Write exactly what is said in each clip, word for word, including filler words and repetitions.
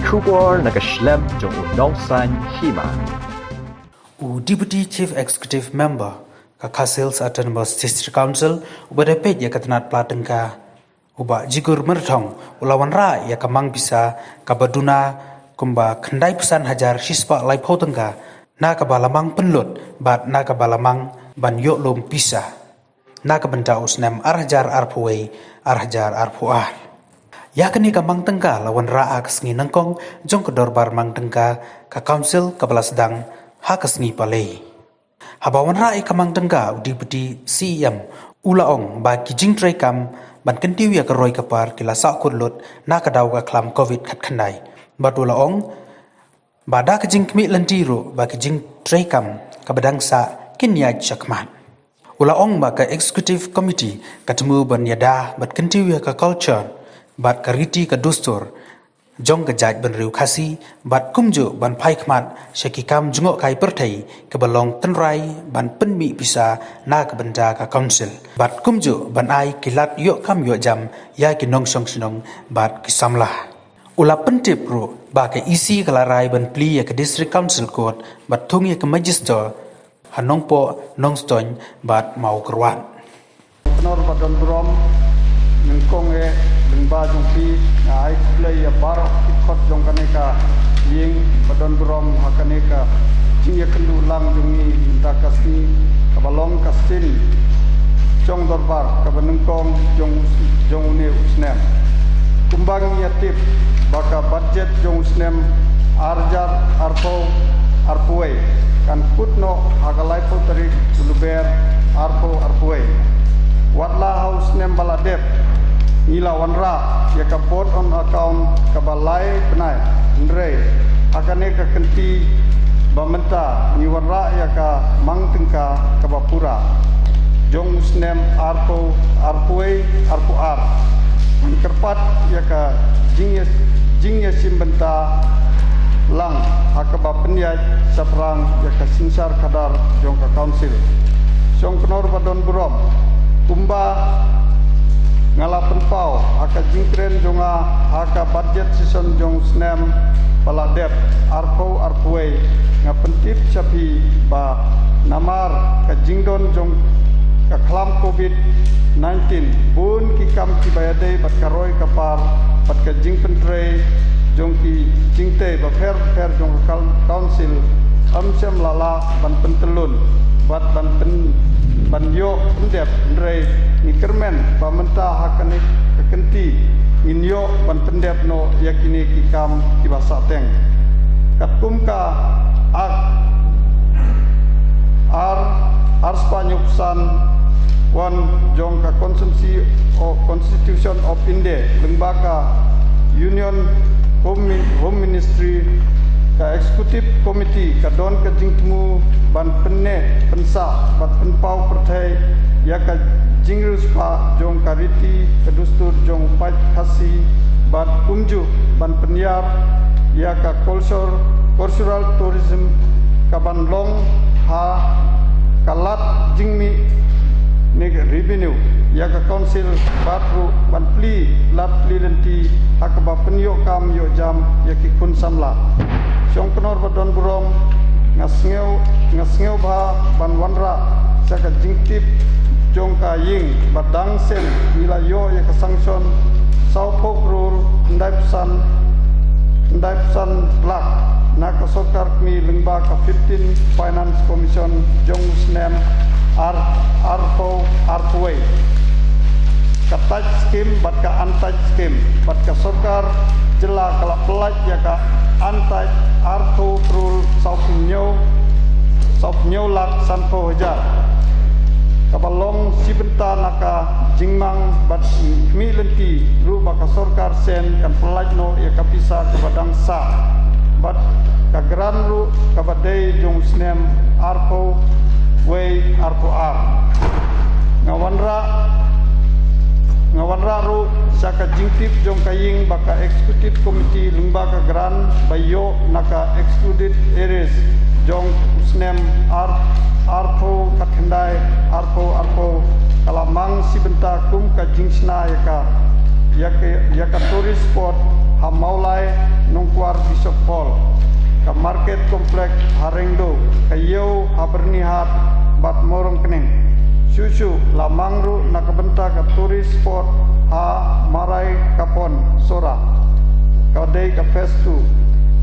Khubor na ka shlem jong u nongsan hima. U Deputy Chief Executive Member ka Khasi Hills Autonomous District Council, uba dei peit ïa ka tnat pla tyngka, u Bah Jigur Myrthong, u la wanrah ïa ka mang pisa kaba duna kumba khyndai phew san hajar shispah laiphew tyngka, na kaba la mang pynlut bad na kaba la mang ban ïoh lum pisa na ka bynta u snem ar hajar arphew wei, ar hajar arphew ar. Ïa kane ka mang tyngka la wanrah ha ka sngi nyngkong jong ka dorbar mang tyngka ka Council kaba la sdang ha ka sngi Palei. Haba wanrah ïa ka mang tyngka, u Deputy C E M u la ong ba ki jingtreikam ban kyntiew ïa ka roi ka par ki la sahkut lut na ka daw ka khlam Covid khatkhyndai. Bad u la ong ba da ka jingkhmih lynti ruh ba ka jingtreikam kaba dang sah kin ïaid shakhmat. U la ong ba ka Executive Committee ka thmu ban ïada bad kyntiew ïa ka culture bad ka riti ka dustur jong ka jaitbynriew Khasi, bad kumjuh ban phai khmat sha ki kam jngohkai pyrthei kaba long tynrai ban pynmih pisa na ka bynta ka Council, bad kumjuh ban ai ki lad ïoh kam ïoh jam ïa ki nongshong shnong bad ki samla. U la pyntip ruh ba ka E C ka la rai ban plie ïa ka District Council Court bad thung ïa ka Magister ha Nongpoh, Nongstoiñ bad Mawkyrwat. Kynnoh ba don burom, nyngkong eh, lyngba jong phi, nga ai khublei ïa baroh ki khot jong kane ka ïing ba don burom ha kane ka jingïakynduh lang jong ngi mynta ka sngi, kaba long ka sien jong dorbar kaba nyngkong jong, jong une u snem. Kumba ngi ïa tip ba ka budget jong u snem ar hajar arphew arphew wei kan kut noh ha ka laiphew tarik u Lber arphew arphew wei. Wat la ha u snem ba la dep ngi la wanrah ïa ka vote on account kaba lai bnai, hynrei ha kane ka kynti ba mynta ngi wanrah ïa ka mang tyngka kaba pura jong u snem arphew arphew wei arphew ar. Ngi kyrpad ïa ka jingïa, jingïashim bynta lang ha kaba pynïaid shaphrang ïa ka synshar khadar jong ka Council. Shong Kynnoh ba don burom, kumba nga la pynpaw ha ka jingkren jong nga ha ka budget session jong u snem ba la dep arphew arphew wei, nga pyntip sha phi ba namar ka jingdon jong ka khlam Covid nineteen, bun ki kam kiba ïadei bad ka roi ka par bad ka jingpyntrei jong ki jingtei bapher bapher jong ka Council ym shym la lah ban pyntyllun bad ban pyn, ban ïoh pyndep, hynrei ngi kyrmen ba mynta ha kane ka kynti ngin ïoh ban pyndep noh ïa kine ki kam kiba sahteng. Katkum ka Act ar, ar spah hynñiew phew san, wan jong ka Constitution of, Constitution of India, lyngba ka Union Home Mi-, Home Ministry, ka Executive Committee ka don ka jingthmu ban pynneh pynsah bad pynpaw pyrthei ïa ka jingriewspah jong ka riti ka dustur jong u paid Khasi bad kumjuh ban pynïar ïa ka culture, cultural tourism kaban long ha ka lad jingmih ne revenue ïa ka Council bad ruh ban plie lad plie lynti ha kaba pynïoh kam ïoh jam ïa ki khun samla. Shong Kynnoh ba don burom, nga sngew, nga sngewbha ban wanrah sha ka jingtip jong ka ïing ba dang shen ngi la ïoh ïa ka sanction sawphew klur khyndai phew san, khyndai phew san lak na ka sorkar kmie lyngba ka fifteen Finance Commission jong u snem ar, arphew arphew wei. Ka touch scheme bad ka untouch scheme, bad ka sorkar jylla ka la pyllait ïa ka untouch arphew klur sawphew hynñiew, sawphew hynñiew lak sanphew hajar. Kaba long shi bynta na ka jingmang bad khmih lynti ruh ba ka sorkar shen kan pyllait noh ïa ka pisa kaba dang sah bad ka grant ruh kaba dei jong u snem arphew wei arphew ar. Nga wanrah, nga wanrah ruh sha ka jingtip jong ka ïing ba ka Executive Committee lyngba ka grant ba ïoh na ka excluded areas jong u snem ar, arphew khatkhyndai, arphew arphew, ka la mang shi bynta kum ka jingshna ïa ka, ïa ka, ïa ka tourist spot ha Mawlai, Nong War Bishop Hall, ka Market Complex ha Rengdo, ka Ïew ha Byrnihat bad Mawryngkneng. Shuh shuh la mang ruh na ka bynta ka tourist spot ha Marai Kapon Sora, ka dei ka phase two.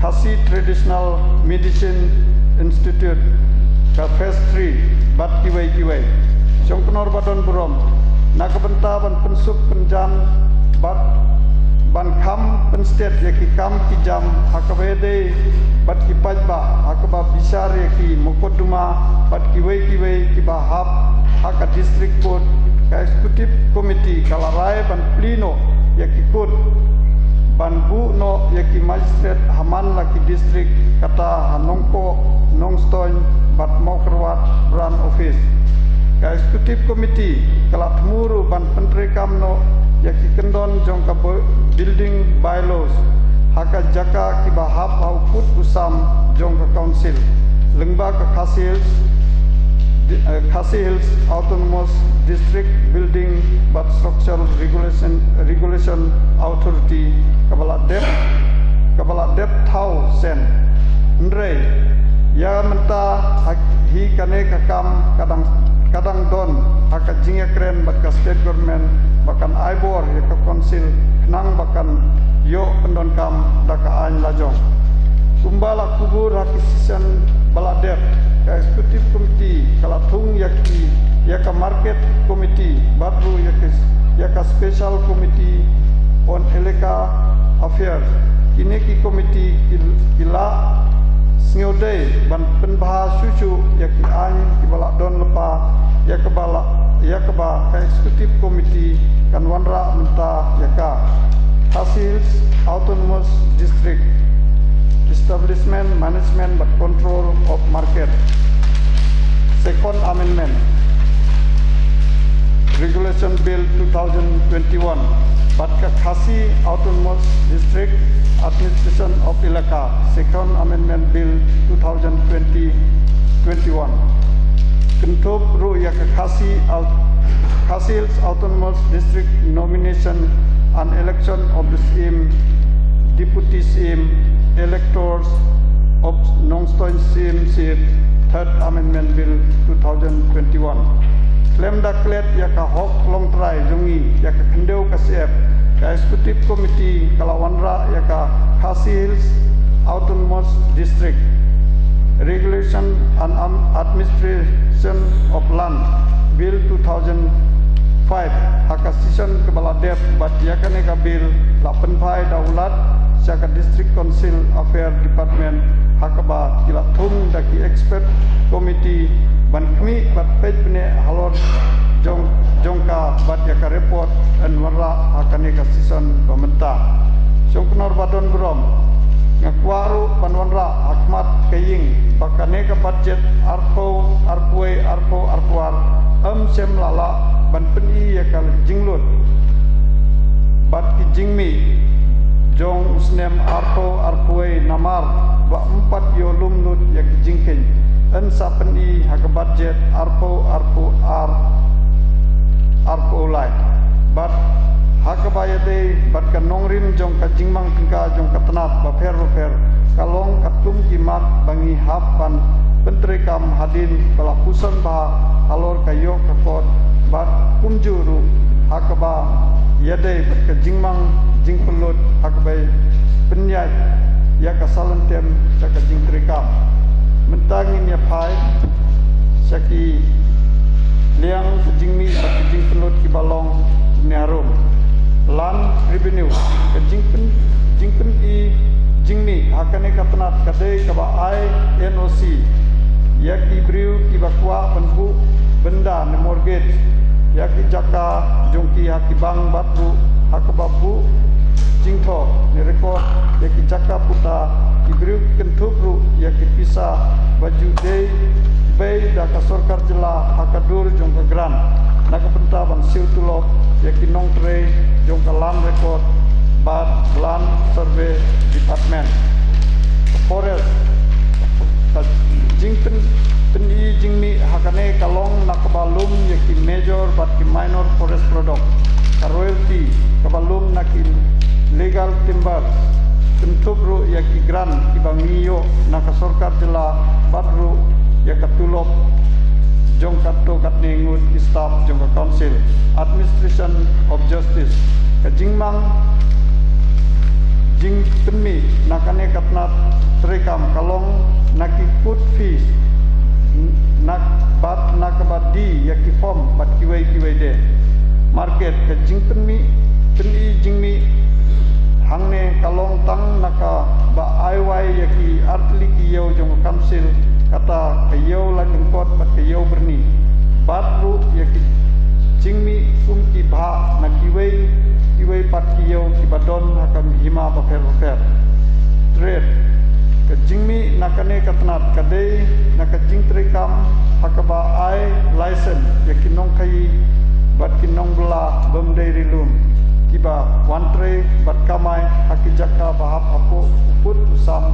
Khasi Traditional Medicine Institute, ka phase three, bad kiwei kiwei. Shongknor ba don burom, na ka bynta ban pynsuk pynjan bad ban kham pynstet ïa ki kam ki jam ha kaba ïadei bad ki paidbah, ha kaba bishar ïa ki mukotduma bad kiwei kiwei kiba hap ha ka District Court, ka Executive Committee ka la rai ban plie noh ïa ki court ban buh noh ïa ki magistrate ha man la ki district, kata ha Nongpoh, Nongstoiñ bad Mawkyrwat Branch Office. Ka Executive Committee ka la thmu ruh ban pyntreikam noh ïa ki kyndon jong ka bu-, building bylaws ha ka jaka kiba hap ha u kut u sam jong ka Council, lyngba ka Khasi Hills, di-, eh, Khasi Hills Autonomous District Building bad Structural Regulation, Regulation Authority, kaba la dep, kaba la dep thaw shen. Hynrei ïa mynta ha hi kane ka kam ka dang, ka dang don ha ka jingïakren bad ka State Government ba kan ai bor ïa ka Council khnang ba kan ïoh pyndonkam da ka aiñ lajong. Kumba la kubur ha ki session ba la dep, ka Executive Committee ka la thung ïa ki, ïa ka Market Committee bad ruh ïa ki, ïa ka Special Committee on Elaka Affairs. Kine ki committee ki, ki la sngewdei ban pynbha shuh shuh ïa ki aiñ kiba la don lypa, ïa kaba la, ïa kaba ka Executive Committee kan wanrah mynta ïa ka. Khasi Hills Autonomous District Establishment, Management bad Control of Market, Second Amendment, Regulation Bill two thousand twenty-one, bad ka Khasi Autonomous District Administration of Elaka, Second Amendment Bill two thousand twenty, twenty-one. Kynthup ruh ïa ka Khasi Au-, Khasi Hills Autonomous District Nomination and Election of the C M, Deputy C M, Electors of Nongstoiñ C M seat, Third Amendment Bill two thousand twenty-one. Khlem da klet ïa ka hok longtrai jong ngi ïa ka khyndew ka sep, ka Executive Committee ka la wanrah ïa ka Khasi Hills Autonomous District Regulation and Am-, Administration of Land Bill two thousand five ha ka session kaba la dep, bad ïa kane ka bill la pynphai da u Lat sha ka District Council Affairs Department, ha kaba ki la thung da ki expert committee ban khmih bad peit bniah halor jong, jong ka bad ïa ka report yn wanrah ha kane ka session ba mynta. Shongknor ba don burom, nga kwah ruh ban wanrah ha khmat ka ïing ba kane ka budget arphew arphew wei, arphew arphew ar, ym shym la lah ban pyni ïa ka jinglut bad ki jingmih jong u snem arphew arphew wei namar ba ym pat ïoh lum lut ïa ki jingkheiñ. Yn sa pyni ha ka budget arphew arphew ar, arphew lai. Bad ha kaba ïadei bad ka nongrim jong ka jingmang tyngka jong ka tnat bapher bapher, ka long katkum ki mat ba ngi hap ban pyntreikam hadien ba la pynsan bha halor ka ïoh ka kot, bad kumjuh ruh ha kaba ïadei bad ka jingmang jingpynlut ha kaba pynïaid ïa ka salon tem sha ka jingtreikam. Mynta ngin ïa phai sha ki liang ka jingmih bad ka jingpynlut kiba long kumne harum. Land revenue, ka jingpyn, jingpyn i jingmih ha kane ka tnat ka dei kaba ai N O C ïa ki briew kiba kwah ban buh bynda ne mortgage ïa ki jaka jong ki ha ki bank bad ruh ha kaba buh jingthoh ne record ïa ki jaka puta, ki briew kynthup ruh ïa ki pisa ba ju dei bei da ka sorkar jylla ha ka dur jong ka grant na ka bynta ban siew tulop ïa ki nongtrei jong ka Land Record bad Land Survey Department. Forest, ka jingpyn, pyni jingmih ha kane ka long na kaba lum ïa ki major bad ki minor forest product, ka royalty kaba lum na ki legal timber, Kynthup ruh ïa ki grant kiba ngi ïoh na ka sorkar jylla bad ruh ïa ka tulop jong katto katne ngut ki staff jong ka council. Administration of justice. Ka jingmang jingpynmih na kane ka tnat treikam ka long na ki court fees na bad na kaba die ïa ki form bad kiwei kiwei de. Market. Ka jingpynmih, pyni jingmih hangne ka long tang na kaba ai wai ïa ki artylli ki ïew jong ka council, kata ka ïew laitlyngkot bad ka ïew byrni, bad ruh ïa ki jingmih kum ki bhah na kiwei kiwei pat ki ïew kiba don ha ka hima bapher bapher. Trade. Ka jingmih na kane ka tnat ka dei na ka jingtreikam ha kaba ai license ïa ki nongkhaïi bad ki nongbylla bym dei ri lum kiba wan trei bad kamai ha ki jaka ba hap hapoh u pud u sam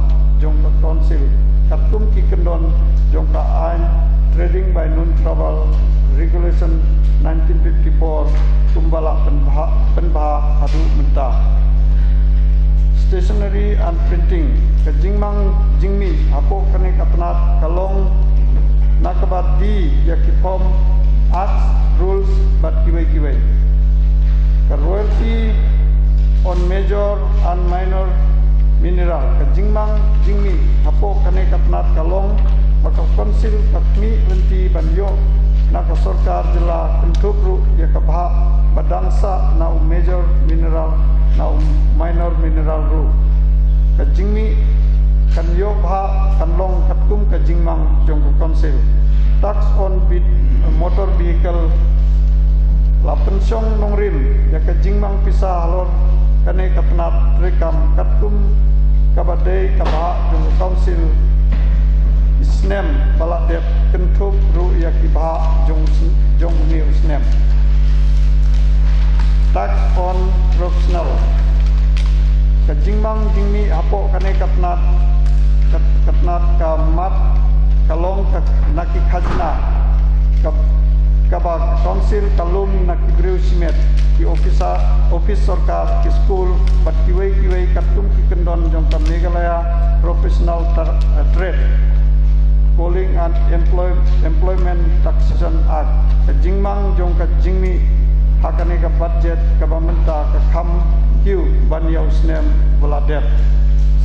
jong ka council, katkum ki kyndon jong ka aiñ Trading by Non-Travel Regulation nineteen fifty-four, kumba la pynbha, pynbha haduh mynta. Stationery and printing. Ka jingmang jingmih hapoh kane ka tnat ka long na kaba die ïa ki form, acts, rules bad kiwei kiwei. Ka royalty on major and minor mineral. Ka jingmang jingmih hapoh kane ka tnat ka long ba ka council ka khmih lynti ban ïoh na ka sorkar jylla kynthup ruh ïa ka bhah ba dang sah na u major mineral, na u minor mineral ruh. Ka jingmih kan ïoh bhah kan long katkum ka jingmang jong ka council. Tax on bit, motor vehicle. La pynshong nongrim ïa ka jingmang pisa halor kane ka tnat treikam katkum kaba dei ka bhah jong ka council snem ba la dep, kynthup ruh ïa ki bhah jong, jong une u snem. Tax on professional. Ka jingmang jingmih hapoh kane ka tnat, ka, ka tnat ka mat ka long ka, na ki khajna ka, kaba ka council ka lum na ki briew shimet, ki officer, office sorkar, ki skul bad kiwei kiwei katkum ki kyndon jong ka Meghalaya Professional Tar-, eh, Trade Calling and Employ-, Employment Taxation Act. Ka jingmang jong ka jingmih ha kane ka budget kaba mynta ka kham kiew ban ïa u snem ba la dep.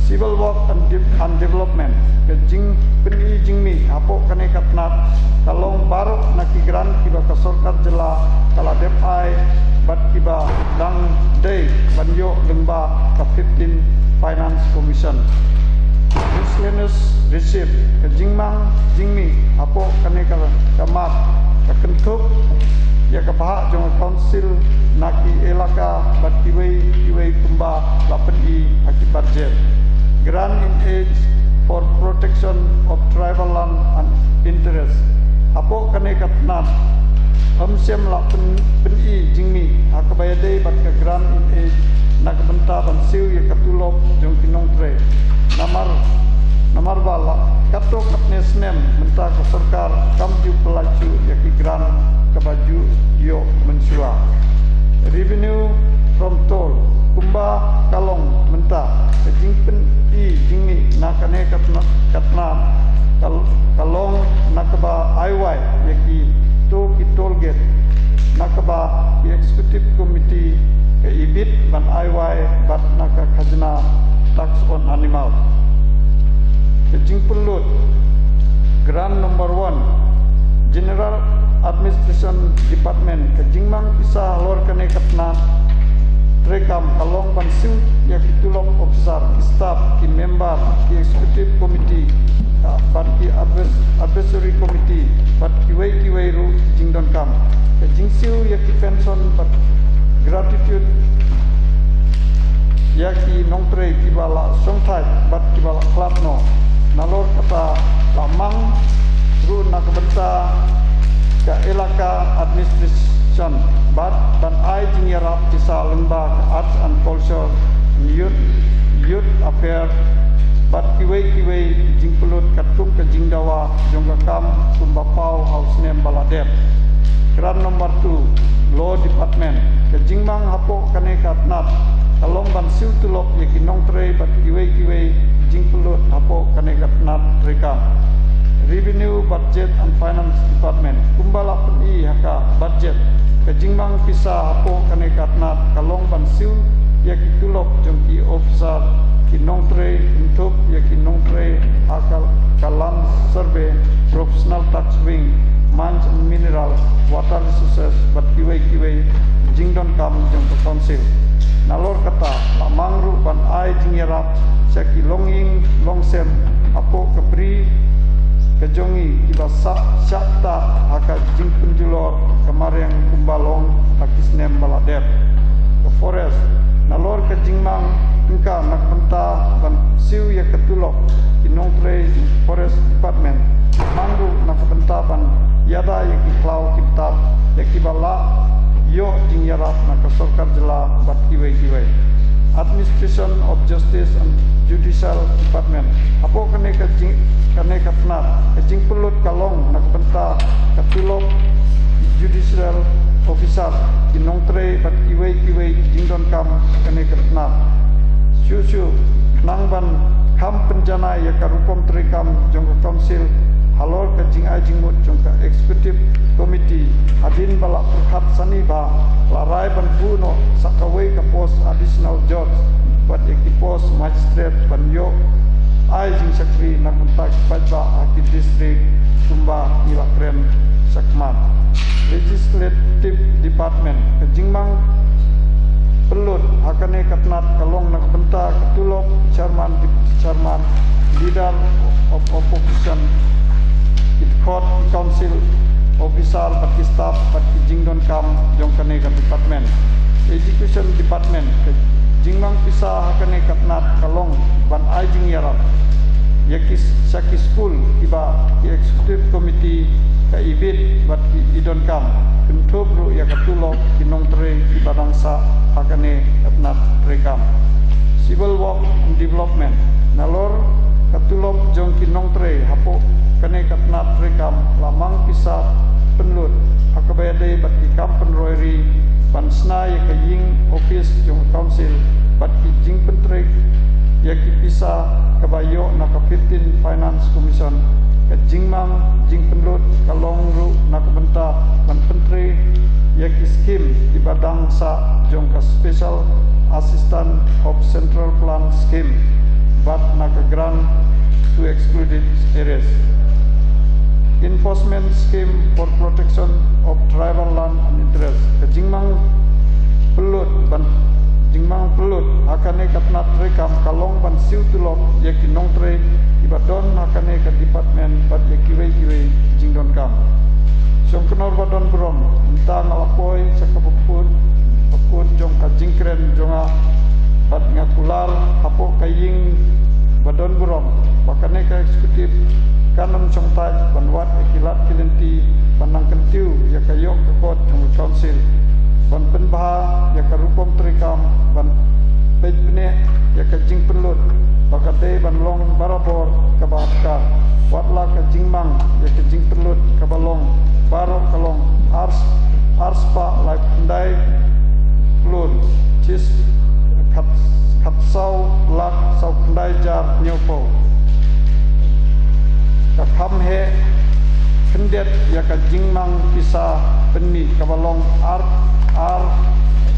Civil Work and De-, and Development. Ka jingpyni jingmih hapoh kane ka tnat ka long baroh na ki grant kiba ka sorkar jylla ka la dep ai bad kiba dang dei ban ïoh lyngba ka fifteen Finance Commission. Miscellaneous receipt. Ka jingmang jingmih hapoh kane ka, ka mat ka kynthup ïa ka bhah jong ka council na ki elaka bad kiwei kiwei kumba la pyni ha ki budget. Grant in aid for protection of tribal land and interest. Hapoh kane ka tnat ym shym la pyn-, pyni jingmih ha kaba ïadei bad ka grant in aid na ka bynta ban siew ïa ka tulop jong ki nongtrei. Namar, namar ba la katto katne snem mynta ka sorkar kam ju pynlait shuh ïa ki grant kaba ju ïoh mynshuwa. Revenue from toll, kumba ka long mynta, ka jingpyni jingmih na kane ka tnat, ka tnat ka, ka long na kaba ai wai ïa kito ki toll gate, na kaba ki executive committee ka ibit ban ai wai bad na ka khajna tax on animal. Ka jingpynlut, grant number one, General Administration Department. Ka jingmang pisa halor kane ka tnat treikam ka long ban siew ïa ki tulop officer, ki staff, ki member ki executive committee, ah, bad ki advis-, advisory committee bad kiwei kiwei ruh ki jingdonkam. Ka jingsiew ïa ki pension bad gratitude ïa ki nongtrei kiba la shongthait bad kiba la khlad noh. Nalor kata la mang ruh na ka bynta ka elaka administration bad ban ai jingïarap pisa lyngba ka arts and culture, youth, youth affair bad kiwei kiwei jingpynlut katkum ka jingdawa jong ka kam kumba paw ha u snem ba la dep. Grant number two, Law Department. Ka jingmang hapoh kane ka tnat ka long ban siew tulop ïa ki nongtrei bad kiwei kam. Revenue, Budget and Finance Department. Kumba la pyni ha ka budget, ka jingmang pisa hapoh kane ka tnat ka long ban siew ïa ki tulop jong ki officer, ki nongtrei, kynthup ïa ki nongtrei ha ka, ka Land Survey, Professional Tax Wing, Mines and Mineral, Water Resources bad kiwei kiwei jingdonkam jong ka Council. Nalor kata, la mang ruh ban ai jingïarap sha ki longïing longsem hapoh ka bri ka jong ngi kiba sah shah ktah ha ka jingpynjulor ka mariang kumba long ha ki snem ba la dep. Ka Forest, nalor ka jingmang tyngka na ka bynta ban siew ïa ka tulop ki nongtrei Forest Department, mang ruh na ka bynta ban ïada ïa ki khlaw ki btap ïa kiba la ïoh jingïarap na ka sorkar jylla bad kiwei kiwei. Administration of Justice and Judicial Department. Hapoh kane ka jing, kane ka tnat, ka jingpynlut ka long na ka bynta ka tulop judicial officer, ki nongtrei bad kiwei kiwei ki jingdonkam kane ka tnat. Shuh shuh, khnang ban kham pynjanai ïa ka rukom treikam jong ka Council halor ka jingai jingmut jong ka Executive Committee, hadien ba la pyrkhat sani bha, la rai ban buh noh sa kawei ka post Additional Judge bad ïa ki post Magistrate ban ïoh ai jingshakri na ka bynta ki paidbah ha ki district kumba ngi la kren shakhmat. Legislative Department, ka jingmang pynlut ha kane ka tnat ka long na ka bynta ka tulop Chairman, Deputy Chairman, Leader of Opposition, ki dkhot ki Council Officer bad ki staff bad ki jingdonkam jong kane ka department. Education Department, ka jingmang pisa ha kane ka tnat ka long ban ai jingïarap ïa ki, sha ki skul kiba ki Executive Committee ka ibit bad ki idonkam, kynthup ruh ïa ka tulop ki nongtrei kiba dang sah ha kane ka tnat treikam. Civil Work and Development, nalor ka tulop jong ki nongtrei hapoh kane ka tnat treikam la mang pisa pynlut ha kaba ïadei bad ki kam pynroi ri ban shna ïa ka ïing office jong ka Council bad ki jingpyntrei ïa ki pisa kaba ïoh na ka fifteen Finance Commission. Ka jingmang jingpynlut ka long ruh na ka bynta ban pyntrei ïa ki skim kiba dang sah jong ka Special Assistance of Central Plan Scheme bad na ka Grant to Excluded Areas. Enforcement Scheme for Protection of Tribal Land and Interest. Ka jingmang pynlut ban, jingmang pynlut ha kane ka tnat treikam ka long ban siew tulop ïa ki nongtrei kiba don ha kane ka department bad ïa kiwei kiwei jingdonkam. Shongknor ba don burom, mynta nga la poi sha kaba kut, ba kut jong ka jingkren jong nga bad nga kular hapoh ka ïing ba don burom ba kane ka executive kan ym shongthait ban wad ïa ki lad ki lynti ban nang kyntiew ïa ka ïoh ka kot jong ka council, ban pynbha ïa ka rukom treikam, ban peit bniah ïa ka jingpynlut ba ka dei ban long barabor kaba atkar. Wat la ka jingmang ïa ka jingpynlut kaba long baroh ka long ar, ar spah laiphew khyndai klur, shis khat, khatsaw lak saw khyndai hajar hynñiewphew. Ka kham heh khyndiat ïa ka jingmang pisa pynmih kaba long ar, ar,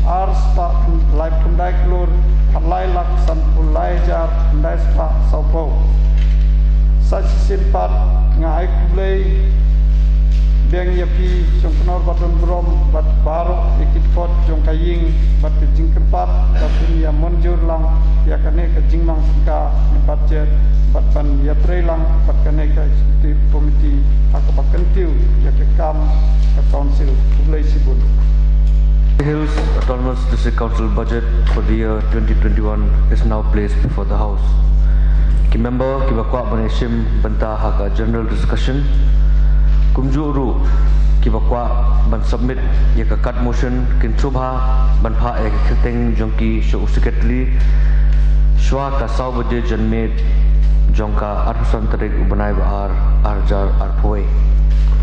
ar spah laiphew khyndai klur khatlai lak sanphew lai hajar khyndai spah sawphew. Sa shisien pat nga ai khublei biang ïa phi shongknor ba don burom bad baroh ïa ki dkhot jong ka ïing bad ka jingkyrpad ba phin ïa mynjur lang ïa kane ka jingmang tyngka na budget bad ban ïatrei lang bad kane ka executive committee ha kaba kyntiew ïa ka kam ka council. Khublei shibun. Hills Autonomous District Council budget for the year twenty twenty-one is now placed before the House. Ki member kiba kwah ban ïashim bynta ha ka general discussion, kumjuh ruh kiba kwah ban submit ïa ka kat motion kin sngewbha ban phah ïa ka kyrteng jong ki sha u secretary shuwa ka saw baje janmiet jong ka arphew san tarik u bnai ba ar, ar hajar arphew wei.